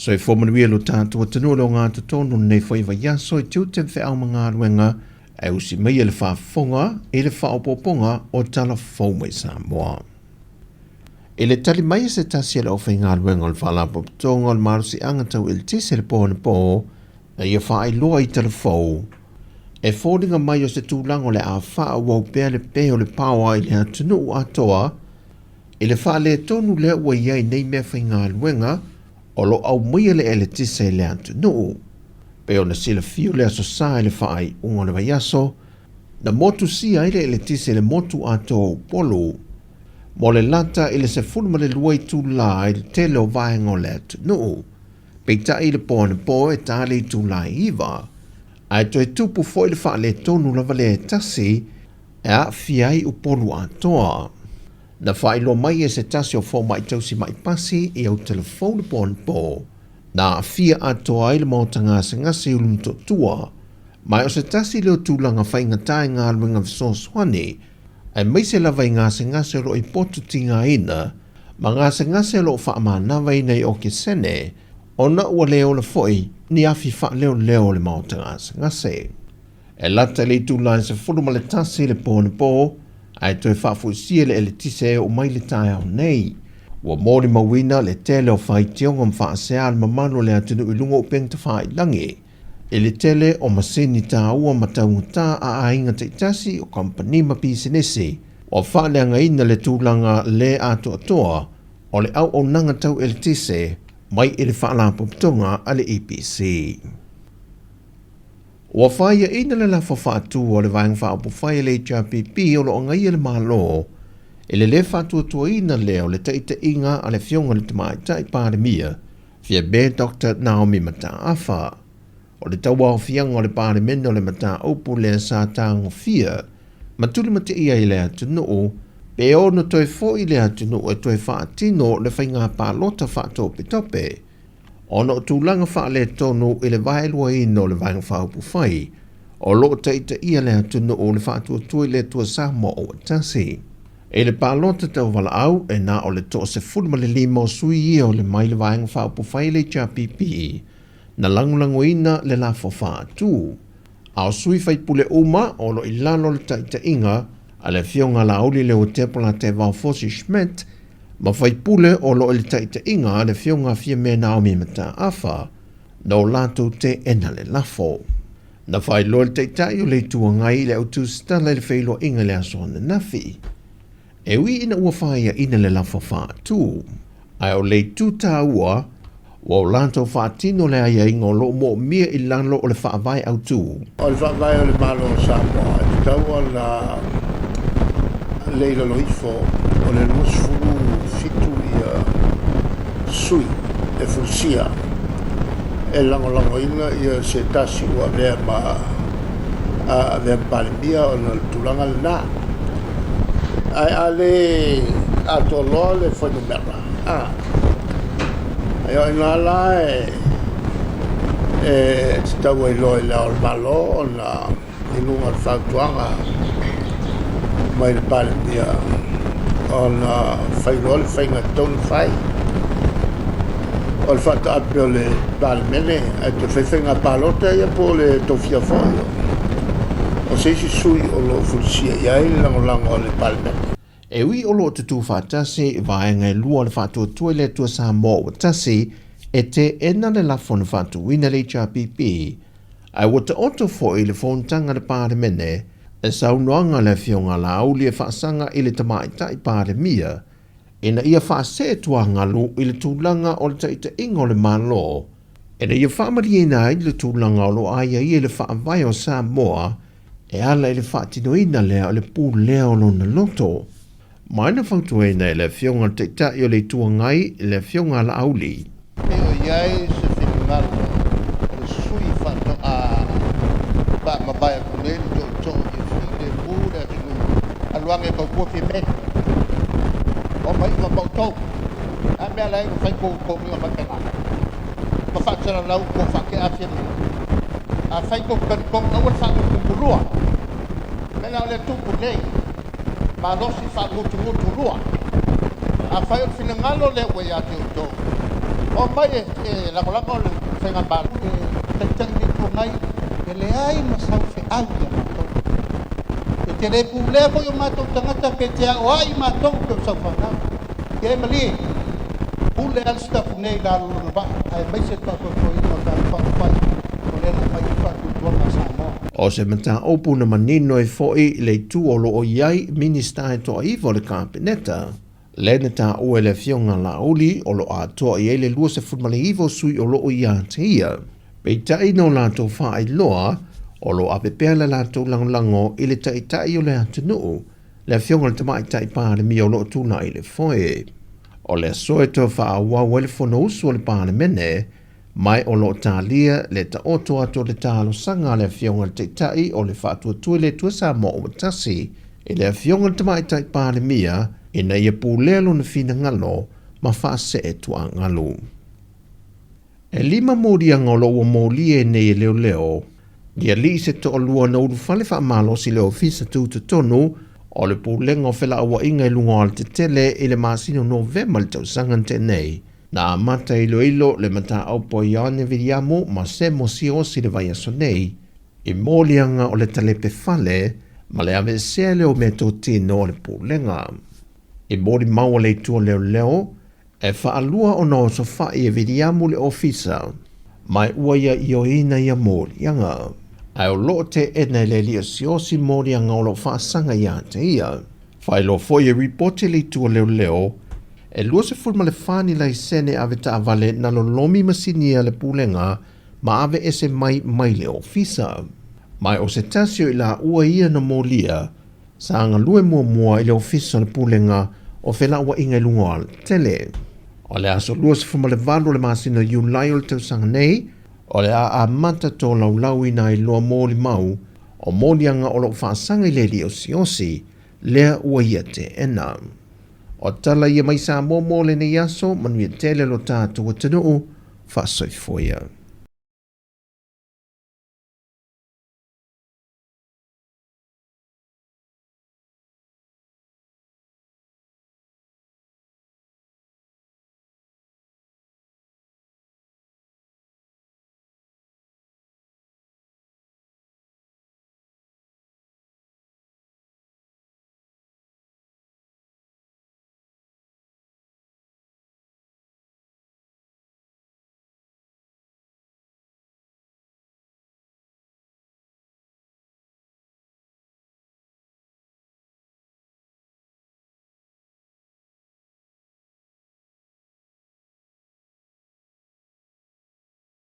Soifua manuia lo tatou atunuu o le ogatotonu i lenei foi vaiaso i tiute ma feau ma galuega e usi mai e le faafofoga i le faaopoopoga o Tala Fou mai Samoa. I le tali mai a se tasi o le aufaigaluega o le Faalapotopotoga o le Malosiaga Tau Eletise i le po anapo, na ia faailoa i tala fou, e foliga mai o se tulaga o le a faaauau pea le pe o le paoa i le atunuu atoa i le faaletonu lea ua i ai nei meafaigaluega o lo o aumaia le eletise i le atunuu. Pei ona silafia o le Aso Sa i le faaiuga o le vaiaso, na motusia ai le eletise i le motu atoa o Upolu mo le lata i le 12 itula i le tele o vaega o le atunuu. Peitai i le po anapo e ta le itula e 9, ae toe tupu foi le faaletonu lava lea e tasi e aafia ai Upolu atoa. Na faailoa mai e se tasi o fomai tausi mai pasi i Autalavou le po anapo, na aafia atoa ai le maota gasegase i Ulumotootua, ma o se tasi lea o tulaga faigata i galuega fesoasoani, aemaise lava i gasegase o lo o i potu tigaina ma gasegase o lo o faamanavaina i okesene, ona ua le ola foi ni afi faaleoleo o le maota gasegase. E lata i le itula e 11 le po anapo, ae toe faafoisia le eletise e oo mai le taeao nei. Ua molimauina le tele o faitioga ma faasea a le mamalu o le atunuu i luga o upega tafailagi, i le tele o masini taua ma taugata a aiga taitasi o kamupani ma pisinisi, ua faaleagaina le tulaga le atoatoa o le auaunaga tau eletise mai i le Faalapotopotoga a le EPC. Ua faiaina le lafo faatu o le Vaega Faaupufai a le HRPP o lo o agaia le Malo i le lē faatuatuaina lea o le taitaiga a le Afioga i le Tamaitai Palemia Fiame Dr. Naomi Mataafa. O le tauaofiaga o le Palemene o le mataupu lea sa tagofia ma tulimatia i le atunuu pe ono toe foi le atunuu e toe faatino le faiga palota faatopetope ona o tulaga faaletonu i le vaeluaina o le Vaega Faaupufai o lo o taitaia le atunuu le Faatuatua i le Atua Samoa ua tasi. I le palota tauvalaau e na o le 15 o sui ia o le mai le Vaega Faaupufai le HRPP na lagolagoina le lafo faatu. A o sui faipule uma o lo i lalo le taitaiga a le Afioga Laauli Leuatepa Latevao Fosi Schmidt ma faipule o lo o i le taitaiga a le Afioga Fiame Naomi Mataafa na o latou teena le lafo. Na faailoa le Taitai o le Itu Agai i le autusitala i le feiloaiga i le aso ananafi. E ui ina ua faiaina le lafo faatu, ae o le itu taua ua o latou faatino le aiaiga o lo o moomia i lalo o le faavae autu. O le faavae o le Malo o Samoa e tatau ona le i lalo ifo o le 27 ia sui e fulisia e lagolagoina ia se tasi ua avea ma avea ma Palemia ona o le tulaga lena. Ae a le atoa loa le fuainumera, e o ina la e tatau ai loa i Le Ao o le Malo ona i luga o le fautuaga mai le Palemia ona fai loa le faiga e tatau ona fai. O le faataape o le Palemene ae toe fai faiga palota ia po o le tofia foi o se isi sui o lo o fulisia i ai le lagolago a le Palemene. E ui o lo o tutū faatasi vaega e lua o le Faatuatua i le Atua Samoa ua tasi e teena le lafo na faatuina le HRPP, ae ua taoto foi le fonotaga a le Palemene e saunoaga a le Afioga a Laauli e faasaga i le Tamaitai Palemia ina ia faasee tuagalu i le tulaga o le taitaiga o le Malo ina ia faamalieina ai le tulaga o lo o aiaia i le faavae o Samoa e ala i le faatinoina lea o le pulea o lona loto. Ma na fautuaina e le Afioga i le Taitai o le Itu Agai, le Afioga a Laauli. Pe o i ai se finagalo o le sui faatoa faamavae atu nei le tootoo ia filemu le atunuu, alu ane e tautua Fiame. O mai ma maoutou. A mea la e na fai tou togiga mai pena. Ma faasalalau tou faatea Fiame. A fai tou talitonu aua le faagutugutulua. Mea la o lea tupu nei. Malosi faagutugutulua. Afai o le finagalo lea ua ia te outou, Omai e lagolago le Faigamalo. Le Taitai o le Itu Agai, e leai ma sau feau ia matou. E te le pulea foi o matou tagata pe te aoai matou pe o sau fanau. Ia e malie, pule lava le Sitafune nei i lalo o lona vaa, aemaise le faafoefoeina o le Vaega Faaupufai o lea na aumai ai le faatuatuaga a Samoa. O se mataupu na manino ai foi le itu o lo o i ai Minisita e toaiva o le Kapeneta, lea na taua e le Afioga Laauli o lo o atoa i ai le 29 o sui o lo o ia te ia. Peitai na o latou faailoa o lo o ave pea le latou lagolago i le Taitai o le atunuu, le Afioga i le Tamaitai Palemia o lo o tulai i le foe. O le aso e toe faaauau ai le Fonousu a le Palemene, ma o lo o talia le taoto atu o le talosaga a le Afioga i le Taitai o le Faatuatua i le Atua Samoa ua Tasi i le Afioga i le Tamaitai Palemia ina ia pulea lona finagalo ma faasee tuaagalu. E lima moliaga o lo o ua molia nei e leoleo i alii se toalua na ulufale faamalosi i le Ofisa Tutotonu o le Pulega o Felauaiga i luga o Alatetele i le masina o Novema i le tausaga na tea nei. Na amata iloilo le mataupu a Ioane Viliamu ma Semo Siaosi i le vaiaso nei, i moliaga o le talepe fale ma le aveesea lea o meatotino a le Pulega. I molimau a le Itu o Leoleo, e faalua ona osofai e Viliamu le ofisa, ma ua ia ioeina ia moliaga. Ae o lo o teena e le alii o Siaosi moliaga o lo o faasaga ia te ia. Faailoa foi e ripoti le Itu o Leoleo, e 24 ni laisene avetaavale na lolomi masini a le Pulega ma aveese mai mai le ofisa. Ma o se tasi o i laua ia na molia, sa galue muamua i le Ofisa o le Pulega o Felauaiga i luga o Alatetele. O le aso 28 o le masina o Iulai o le tausaga nei, o le a amata tolaulauina ai loa molimau o moliaga o lo o faasaga i le alii osiosi, lea ua ia teena. O tala ia mai Samoa mo lenei aso, manuia tele lo tatou atunuu, faasoifua ia.